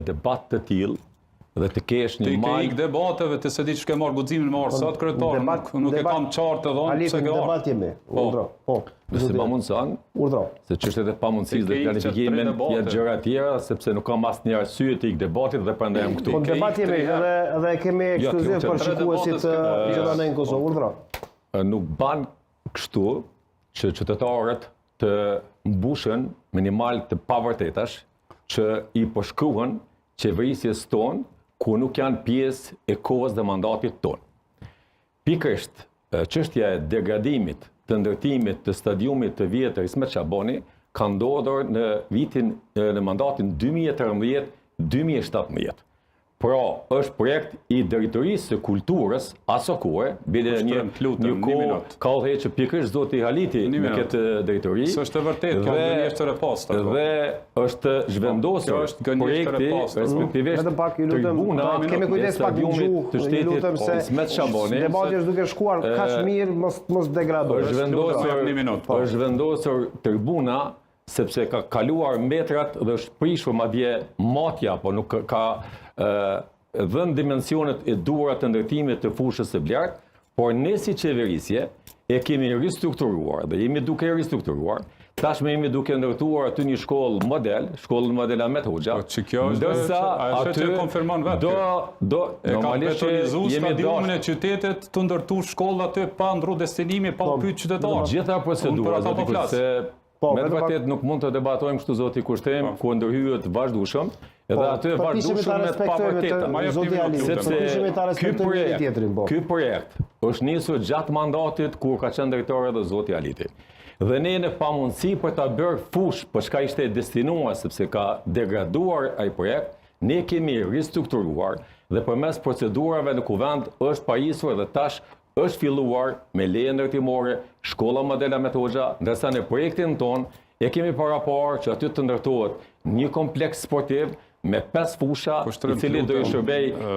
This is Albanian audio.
Debat të tillë dhe të kesh një mal. Ti ke ik debateve, ti s'e di ç'ke marr guximin me ardh sot kryetar, nuk nuk e kam qartë edhe unë pse ke ardhur. Debat jemi. Po. Urdhro. Po. Nëse ma mundëson, urdhro. Se çështjet e pamundësisë dhe planifikimin janë gjëra të tjera, sepse nuk kam asnjë arsye të ik debatit dhe prandaj jam këtu. Po debat jemi edhe edhe kemi jo, ekskluziv për shikuesit gjithandej në Kosovë, urdhro. Nuk ban kështu që qytetarët të mbushen me një mal të pavërtetash që i përshkruhen qeverisjes tonë, ku nuk janë pjesë e kohës dhe mandatit tonë. Pikërisht, çështja e degradimit të ndërtimit të stadiumit të vjetër Ismet Shabani ka ndodhur në vitin në mandatin 2013-2017. Pra, është projekt i drejtorisë së kulturës asokohe, bile një një kohë ka udhëhequr pikërisht zoti Haliti në këtë drejtori. S'është e vërtetë, kjo është gënjeshtër e pastër. Po. Dhe është zhvendosur kjo është gënjeshtër e pastër. Respektivisht vetëm pak ju lutem, kemi kujdes pak në gjuhë, të shtetit lutem se Ismet Shabani. Debati është duke shkuar kaq mirë, mos mos degradoj. Është zhvendosur një minutë. Po. Është zhvendosur tribuna sepse ka kaluar metrat dhe është prishur madje matja, po nuk ka dhënë dimensionet e duhura të ndërtimit të fushës së blertë, por ne si qeverisje e kemi ristrukturuar dhe jemi duke e ristrukturuar. Tashmë jemi duke ndërtuar aty një shkollë model, shkollën model Ahmet Hoxha. Po që kjo është ndërsa aty që konfirmon vetë. Do do e ka betonizu stadiumin e qytetit të ndërtu shkollë aty pa ndru destinimi, pa u po, pyet qytetarët. Gjitha procedurat, zoti po se Po, me të vërtetë nuk mund të debatojmë kështu zoti Kushtrim, po. ku ndërhyhet vazhdueshëm, edhe po, aty vazhdueshëm me të pavërteta. Zoti Ali, sepse ky projekt, tjetrin, po. ky projekt është nisur gjatë mandatit kur ka qenë drejtor edhe zoti Aliti. Dhe ne në pamundësi për ta bërë fushë, për çka ishte e destinuar, sepse ka degraduar ai projekt, ne kemi ristrukturuar dhe përmes procedurave në kuvend është pajisur dhe tash Është filluar me leje ndërtimore shkolla model Ahmet Hoxha, ndërsa në projektin tonë e kemi paraparë që aty të ndërtohet një kompleks sportiv me 5 fusha, i cili do i shërbejë.